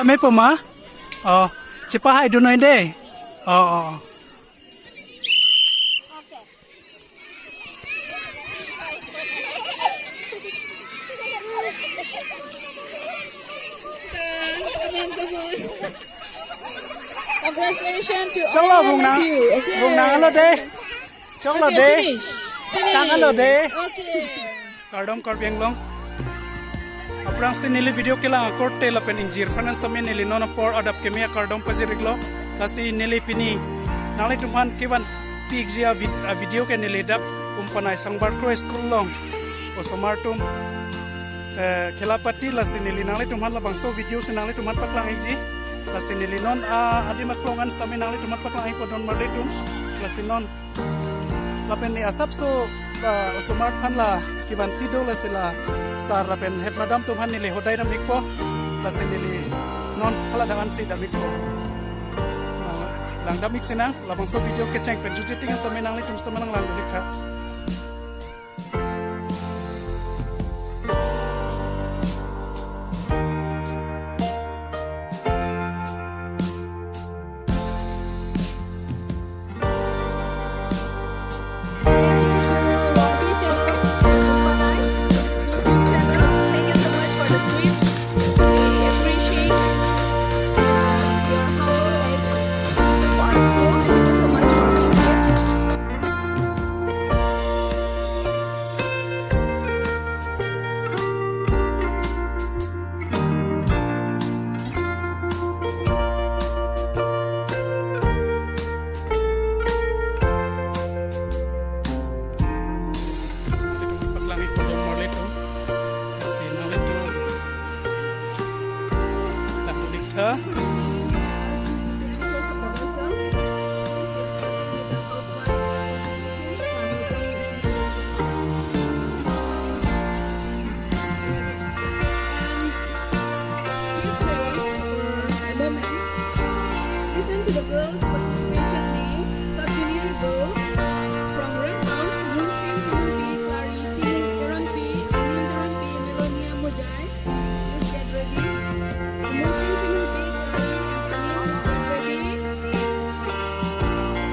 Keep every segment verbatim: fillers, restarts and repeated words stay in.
Mepo ma? Oh, chepahai dun noi de. Oh, oh. Come on, come on. Congratulations to Choklo, all of you. Okay. Bung nang alo de. Choklo de. Okay, finish. Tang alo de. Okay. Kardom Karbi Anglong. Aphrangsi neli video kelang akorte lapen ingjir aphan setame neli non apor adap keme akardom pajir-iklo. Lasi neli pini nanglitumphan kevan pikji a vid-, a video ke neli dak Umpanai Sangbar Kro School along osomar atum, eh, khela pati, lasi neli nanglitumphan labangso video si nanglitumphan paklang-ikji. Lasi neli non, ah, adim aklong an setame nanglitumphan paklang-ikpo donmarlitum. Lasi non lapen ne asapso, ah, osomar aphan la kevan pido, lasi la sir lapen head madam atumphan neli hodai dam-ikpo, lasi neli non hala dak ansi dam-ikpo. Ah, langdam-ik sinang, labangso video kecheng pen jutji ting setame nanglitum setame nanglang-ik tha. Thank you so much for the sweets. We appreciate, uh, your humble at our school. Thank you so much for being here. Paklang-ikpo donmarlitum. Lasi nanglitum langdun-ik tha. Please wait for a moment. Listen to the girls' participation name, sub-junior girls. From Red House, Moonsin Timungpi, Clary Tim-, Teronpi, Anin Teronpi, Melonia Mojai. Please get ready. From Moonsin Timungpi, Clary and Anin, please get ready.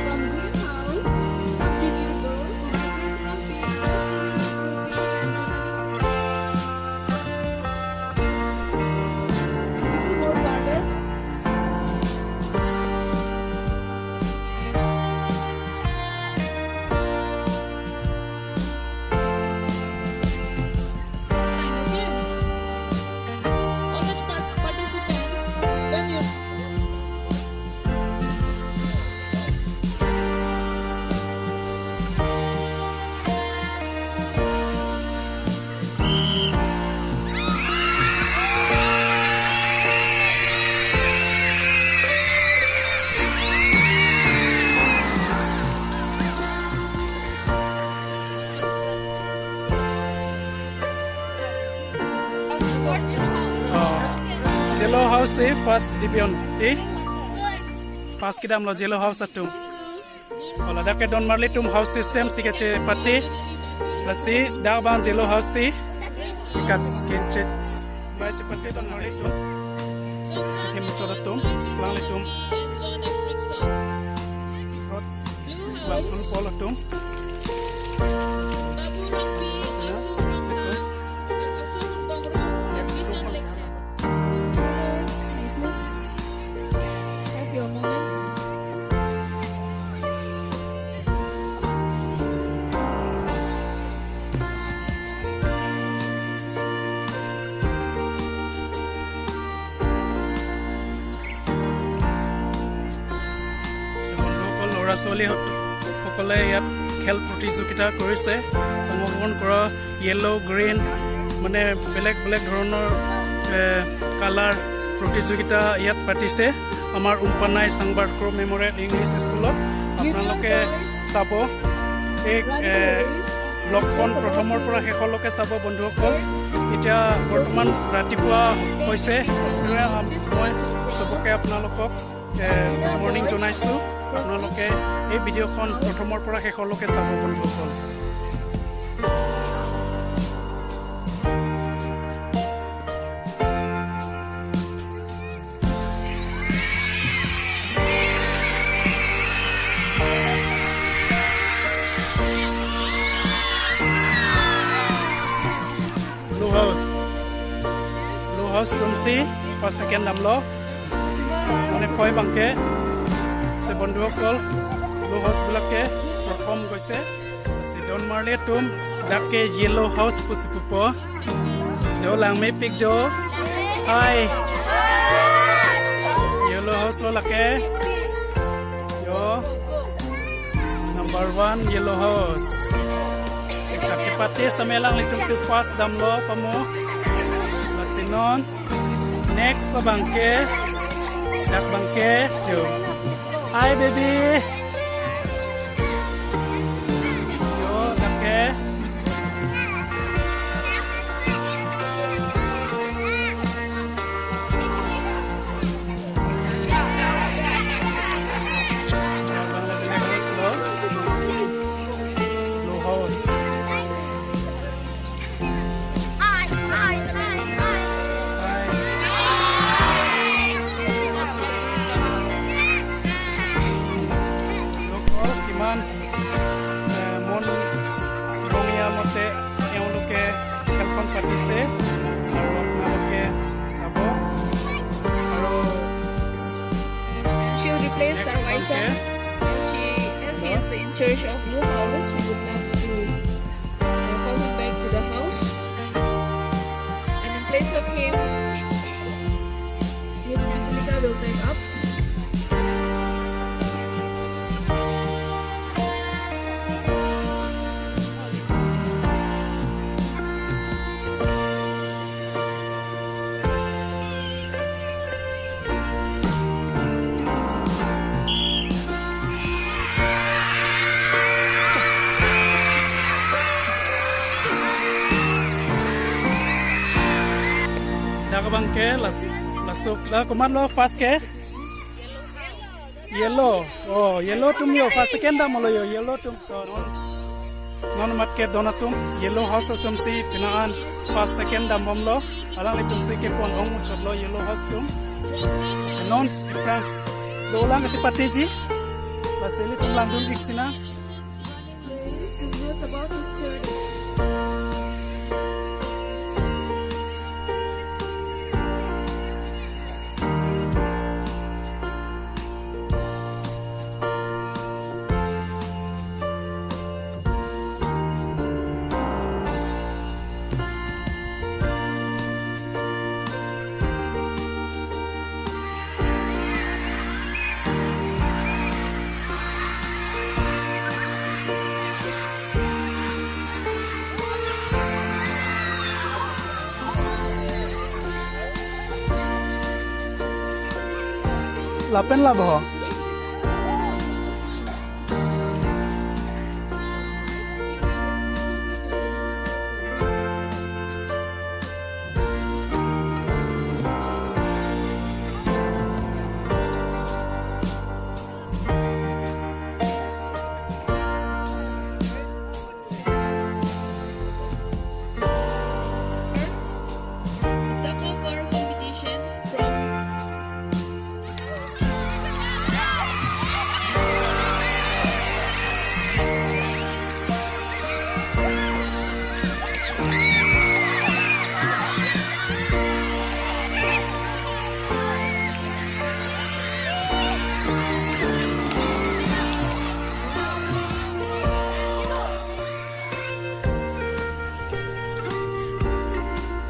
From Green House, sub-junior girls, Margaret Teronpi, Christina Teronpi, and Janani. Little more farther. Fine, okay. All the par-, participants, when you Oh, Yellow House si first division, eh? Pas kedamlo Yellow House atum. Oh, ladak ke donmarlitum house system si kachepate. Lasi dak abang Yellow House si ikat kinchet bai chepate donmarlitum. Kethim chot atum, langlitum. Rot langthul pol atum. Sina, itum. Next group. Please have your moment. So, বন্ধুসকল, ল'ৰা ছোৱালী হত-, সকলে ইয়াত খেল প্ৰতিযোগিতা কৰিছে, অংশগ্ৰহণ কৰা য়েলো, গ্ৰীণ, মানে বেলেগ বেলেগ ধৰণৰ, এ, কালাৰ প্ৰতিযোগিতা ইয়াত পাতিছে আমাৰ উমপানাই চাংবাৰ ক্ৰ' মেমৰিয়েল ইংলিছ স্কুলত। আপোনালোকে চাব, এই, এ, ব্লগখন প্ৰথমৰ পৰা শেষলৈকে চাব বন্ধুসকল। এতিয়া বৰ্তমান ৰাতিপুৱা হৈছে, মই চবকে আপোনালোকক, এ, মৰ্ণিং জনাইছোঁ। আপোনালোকে এই ভিডিঅ'খন প্ৰথমৰ পৰা শেষলৈকে চাব বন্ধুসকল। Atum si first second damlo. Mane poi abangke si bondhu akol Blue House atum ke perform koise. Si don marli atum dak ke Yellow House pusi pupo. Jo langmepik jo. Hi. Yellow House lo lake. Jo. Number one Yellow House. Kachepate tame alanglitum si first damlo pamo. Lasi non next abangke, dak abangke jo. Hi baby. Jo, dak ke. Blue House. Hi, hi, hi, hi. Hi. Loko, kiman, eh, mon, rongya mote, yang loke, helpon patise, aro apnaloke sabo, aro She'll replace Next Tarwaisa one, okay. As she, as he is the in charge of Blue House. We would love to, uh, call him back to the house. And in place of him, Miss Marcelica will take up. Dak abangke las, laso, la komatlo first ke? Yellow. Oh, yellow atum jo first second damlo jo, yellow atum. Oh, non, non mat ke don atum, Yellow House atum si pini an first second dambomlo. Alanglitum si kepon ong muchotlo Yellow House atum. Si non, ipran. Dolang kachepateji. Lasi ilitum langdun-ik sinang. It's about to start. Lapen labo. Tug of war competition from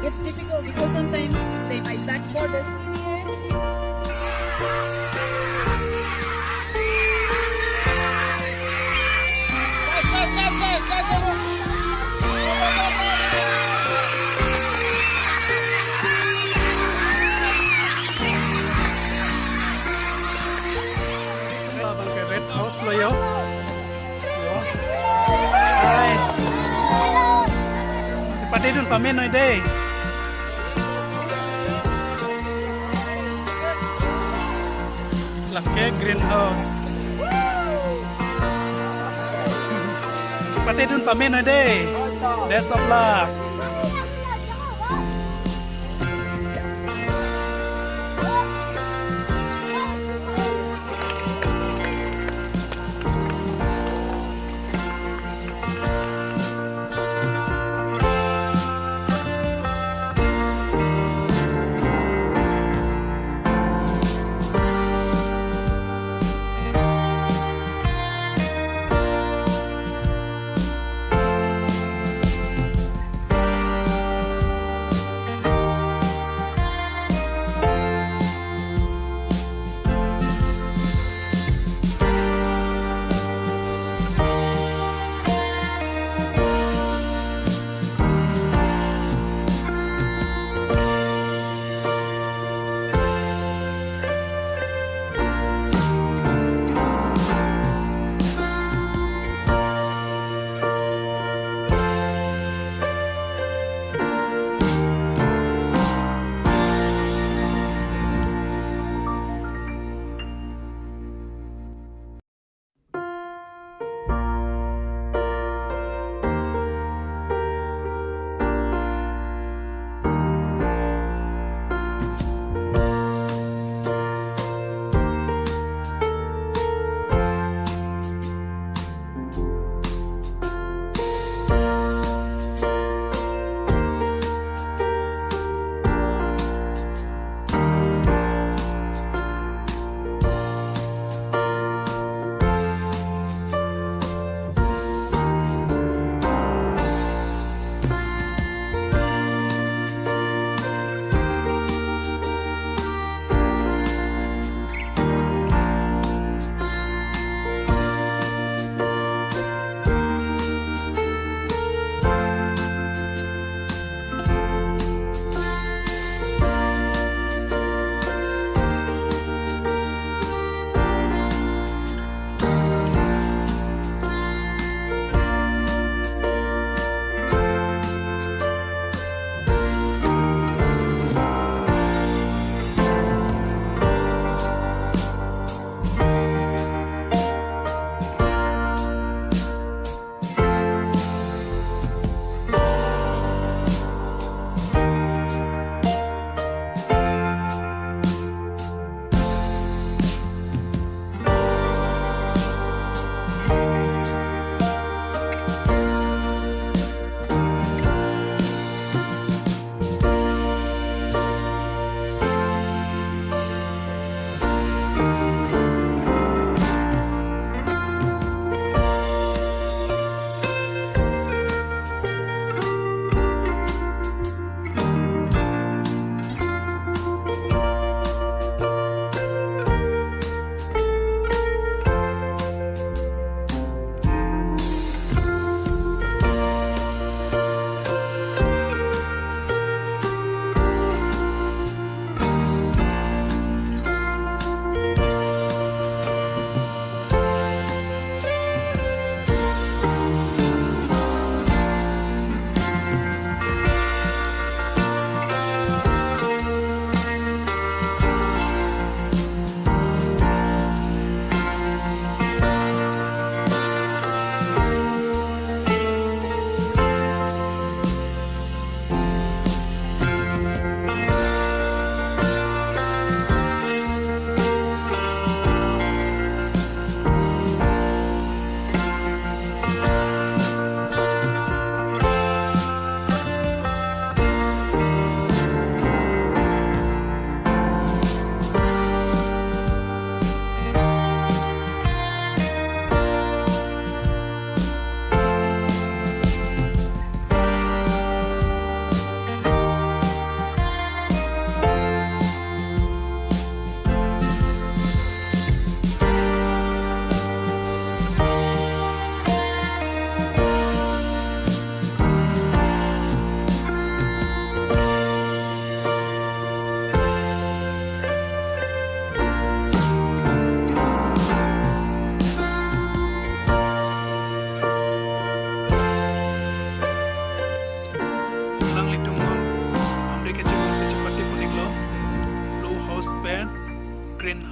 It's difficult because sometimes they might lack more the senior. Abang ke red house lo jo. Jo. Hai. Patidun pame noi dei. Lake greenhouse. Patidun pame noi dei. Best of luck.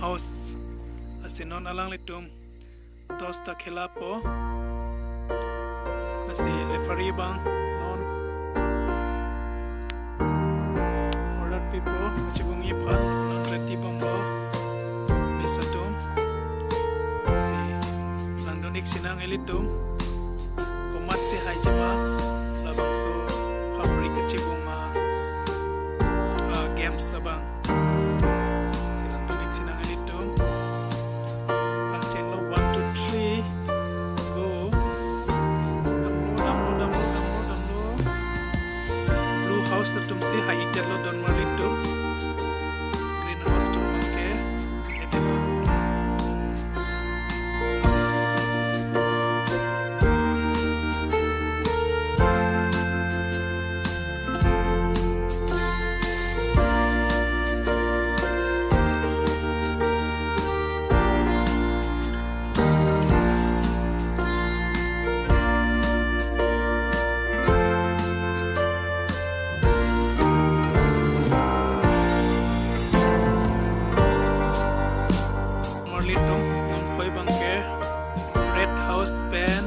House. Lasi non alanglitum toss ta khelapo. Lasi referee abang non order pipo, kachibungji aphan non ready bomlo. Mesa atum. Lasi langdun-ik sinang ilitum. Komatsi haiji ma, labangso phamri kachibung a, a, games abang. Lasi langdun-ik sinang ilitum. Pangchenglo, one, two, three, go. Damlo, damlo, damlo, damlo, damlo. Blue house atumsi hai-ikdetlo, donmarlitum. Green house atum abangke. Marlitum, non phoi abangke red house pen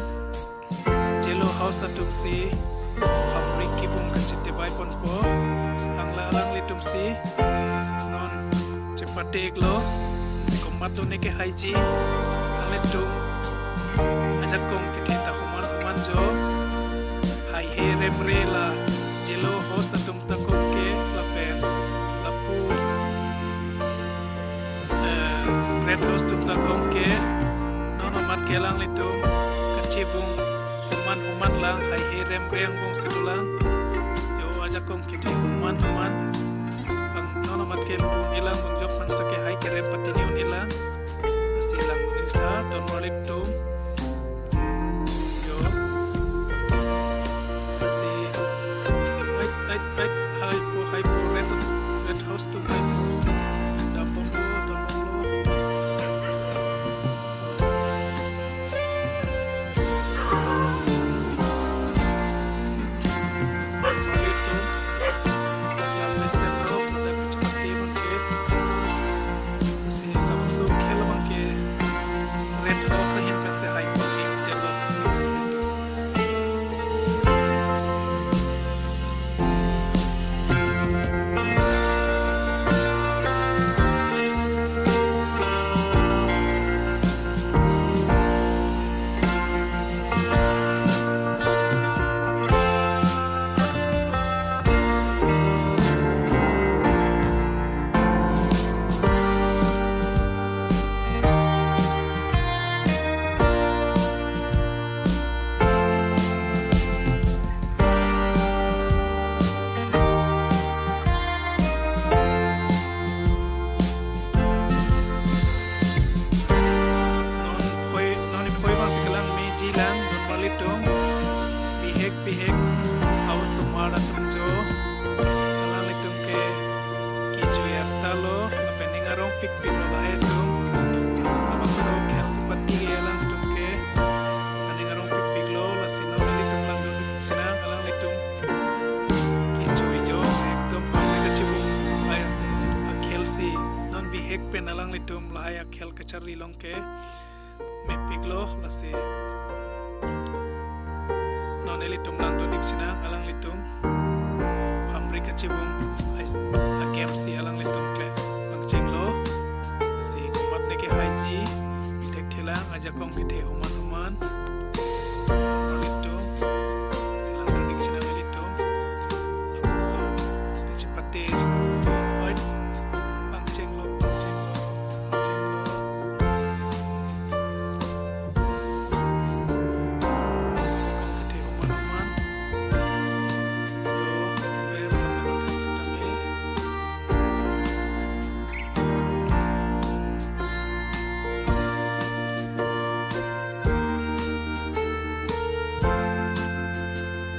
yellow house atumsi phamri kibung kachitebai ponpo. Angla alanglitumsi non chepate-iklo. Lasi komatlo neke haiji. Alanglitum ajakong kethe ta homan homan jo. Haihe remre la yellow house atum ta komke lapen lapu, eh, red house atum ta komke. Non amat ke alanglitum kachibung homan homan lang, haihe remre angbongsi dolang. Jo ajakong kethe homan homan. Bang non amat ke pun-ilang, bang jok fans ta ke hai kerem pati ni un-ilang. Lasi langdun-ik seta, donmarlitum. Jo. Lasi, ait, ait, ait, haipo, haipo, red, red house atum haipo. Dambomlo, dambomlo. Marlitum, lang mesenlo, pada kachepate abangke. Lasi labangso khel abangke red house ahin pensi hai pon-ikdetlo. Non phoi, non phoi abangsi kelang meji lang, donmarlitum. Bihek bihek a-osomar atum jo. Alanglitum ke kejui arta lo, lapen ning arong pikpiklo lahai atum. Labangso khel kepati ke alangtum ke aning arong pikpiklo, lasi non ilitum langdun-ik sinang, alanglitum kejui jo, ekdom pamle kachibung. Ai, akhelsi non bihek pen alanglitum lahai akhel kacharli along ke mepiklo, lasi non ilitum langdun-ik sinang, alanglitum phamri kachibung ai, a-gamesi alanglitum klemkle pangchenglo. Lasi komat neke haiji, thekthelang, ajakong kethe homan homan. Ilitum, lasi langdun-ik sinang ilitum. Labangso kachepate, oi, pangchenglo, pangchenglo, pangchenglo.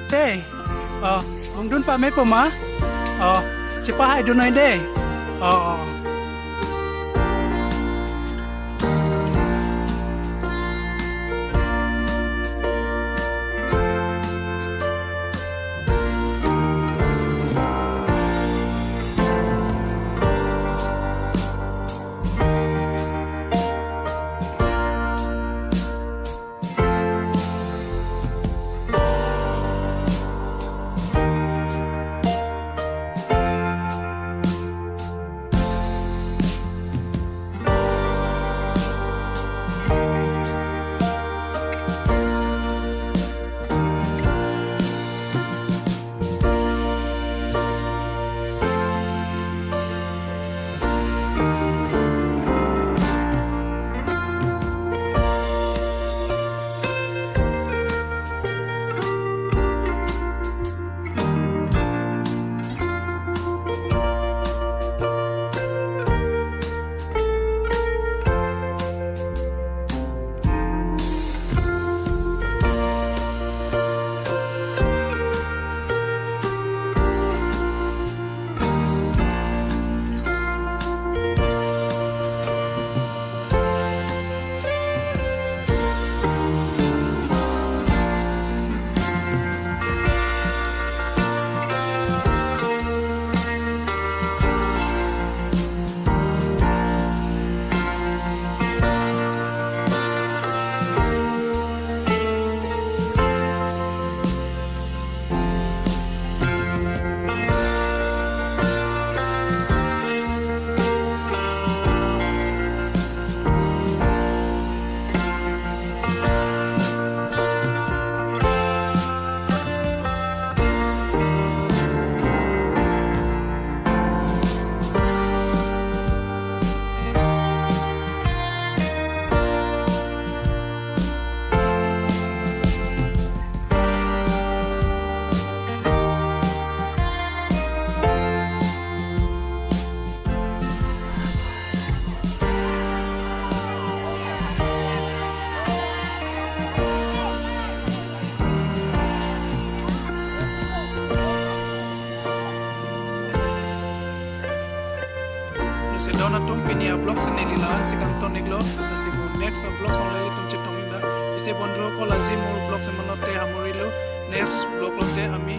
Te, oh, ongdun pame po ma? Oh, chepahaidun noi de. Oh, oh. Lasi don atum, pini a-vlog si neli la-an si kangton-iklo. Lasi mo next a-vlog along ilitum chetong-iknang. Lasi bondhu ko, laji mo vlog si manote hamorilo. Next vlog lote ami